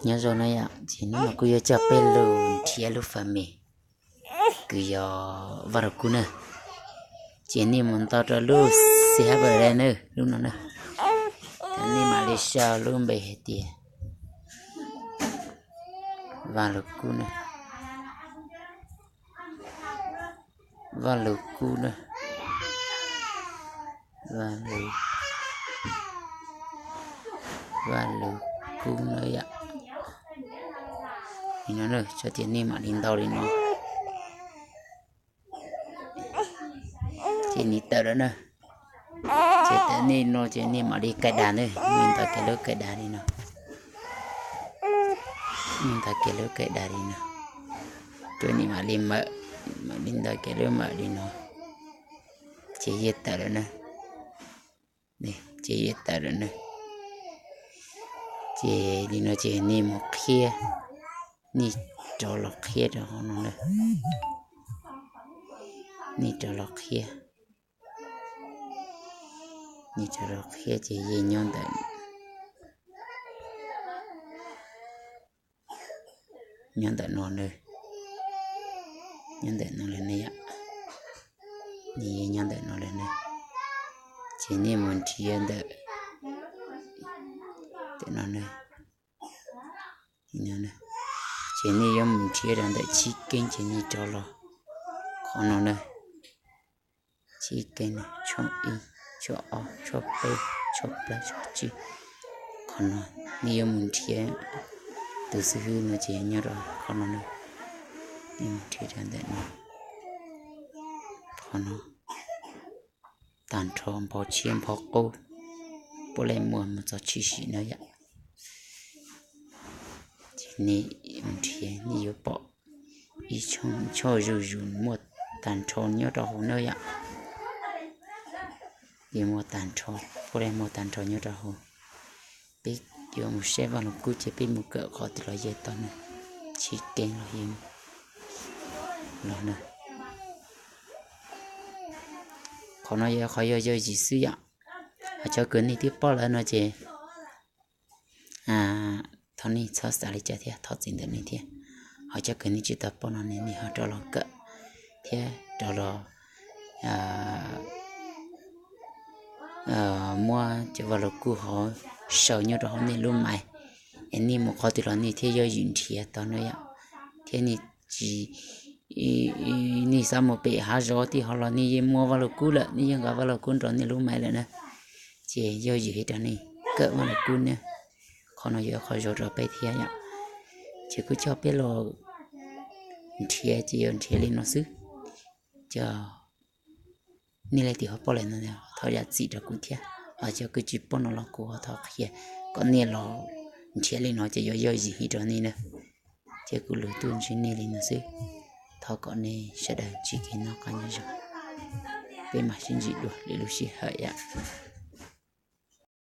Nyob zoo na yom, ces hnub no kuj yuav coj peb los nrhiav lub fam mem kws yog Vaj Lug Kub na. Ces nej mus nto rau lub xi hab pam le na, lub no na. Nej mam li sau lub npe hais tias Vaj Lug Kub na. Vaj Lug Kub na. Vaj Lug, Vaj Lug Kub na yom. Li no na, tso tias nej mam li nto li no. Ces nws tawm lawm na. Ces tawm nej no ces nej mam li kais das na, nej nto kiag lub kais das li no. Nej nto kiag lub kais das li no. Ces nej mam li mawm, mam li nto kiag lub mawm li no. Ces yeej tawm lawm na. Ces yeej tawm lawm na. Ces li no ces nej mus qhia, nej rov los qhia rau hauv no na. Nej rov los qhia, nej rov los qhia ces yeej nyob ntawm, nyob ntawm no na. Nyob ntawm no lawm ne yom. Nws yeej nyob ntawm no lawm na. Ces nej mus nrhiav ntawm, ntawm no na. Ces nej yuav mus nrhiav rau ntawm Chib Keeb ces nej rov los qhov no na. Chib Keeb na, tshooj ib, tshooj ob, tshooj peb, tshooj plaub, tshooj tsib. Qhov no nej yuav mus nrhiav tus xib hwb no ces nyob rau qhov no na. Nej mus nrhiav rau ntawm no, qhov no, tag nrho npho tshiab npho qub, puav leej muaj mus txog tsib sim na yom. Ces nej mus nrhiav nej yuav pom ib tshooj zuj zus muaj tag nrho nyob rau hauv na yom. Yeej muaj tag nrho, puav leej muaj tag nrho nyob rau hauv. Peb yuav mus saib Vaj Lug Kub ces peb mus kawm qhov twg los yeej tau na. Chib Keeb los yeej los na. Qhov no yog qhov yog yog yim xwb yom. Ho cov kws nej twb paub lawm no ces thov nej txhob xav li cas thiab, thov txim ntawm nej thiab. Ho cov kws nej tsis tau paub no nej ho rov los kawm thiab rov los muab cov Vaj Lug Kub hauv sau nyob rau hauv nej lub mais, es nej mus qhov twg los nej thiaj yooj yim nrhiav tau na yom. Thiab nej tsis, nej xav mus pem hav zoov tej hov los nej yeej muaj Vaj Lug Kub lawm, nej yeej nqa Vaj Lug Kub nrog nej lub mais lawm na. Ces yooj yim heev rau nej kawm Vaj Lug Kub na. Qhov no yog qhov zoo rau peb thiab yom. Ces kuv coj peb los nrhiav ces yuav nrhiav li no xwb. Cov nej leej twg ho paub lawm no thov zam txim rau kuv thiab. Ho cov kws tsis paub no los kuv ho thov qhia kom nej los nrhiav li no ces yuav yooj yim heev rau nej na. Ces kuv lus tuaj ntsib nej li no xwb. Thov kom nej sawv daws ntsib kev noj qab nyob zoo. Peb mam sib ntsib dua lwm lub sij hawm yom.